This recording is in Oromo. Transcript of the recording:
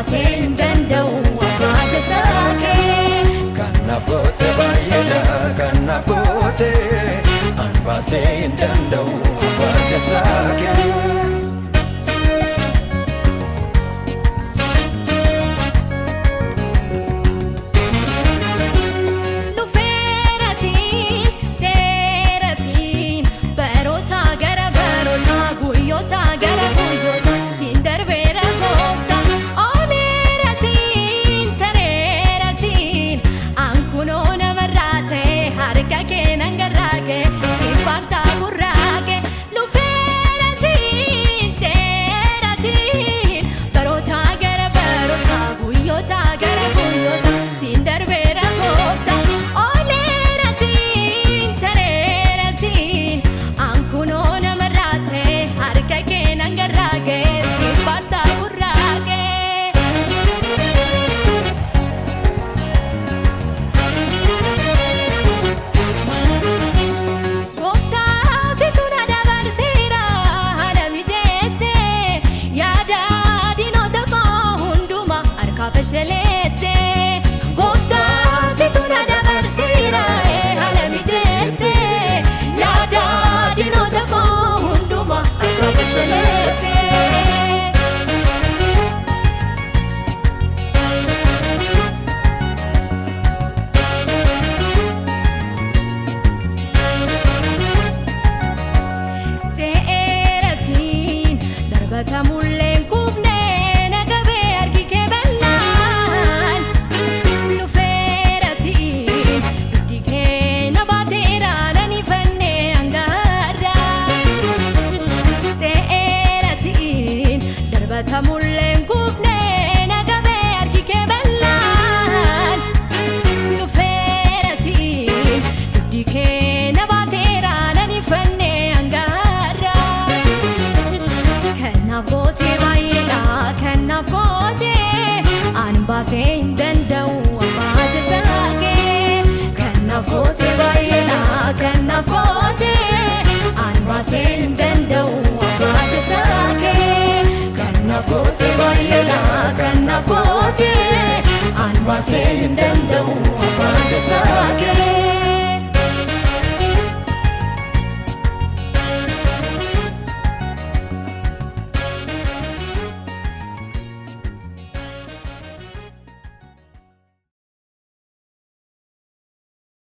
baasee hin danda'u abbaa jasaa kee. Kanaaf goote baay'eedha, kanaaf goote, an baasee hin danda'u abbaa jasaa kee. Lufeera siin, seera siin, baroota gara baroota, guyyoota gara guyyoota, siin darbeera goofta. Ooleera siin, tareera siin, ankunoo namarraa ta'e harka kee nan garraaqe, siin faarsaa gurraaqe. Lufeera siin, seera siin, baroota gara baroota, guyyoota gara guyyoota, siin darbeera goofta. Ooleera siin, tareera siin, ankunoo namarraa ta'e harka kee nan garraaqe, siin faarsaa gurraaqe. Gooftaa situ na dabarseera haala mijeesse, yaada diinota koo hunduma harkaa fashaleesse. Gooftaa situ na dabarseera haala mijeesse, yaada diinota koo hunduma harkaa fashaleesse. Seera siin darbatamullee kuufnee nagabee harki kee bal'aan. Lufeera siin dugdi kee na baateera nan ifannee hangaarra. Seera siin darbatamullee kuufnee nagabee harki kee bal'aan. Lufeera siin dugdi kee na baateera nan ifannee hangaarra. Kanaaf gootee baay'eedha, kanaaf gootee, an baasee hin danda'u abbaa jasaa kee. Kanaaf gootee baay'eedha, kanaaf gootee, an baasee hin danda'u abbaa jasaa kee. Kanaaf goote baay'eedha.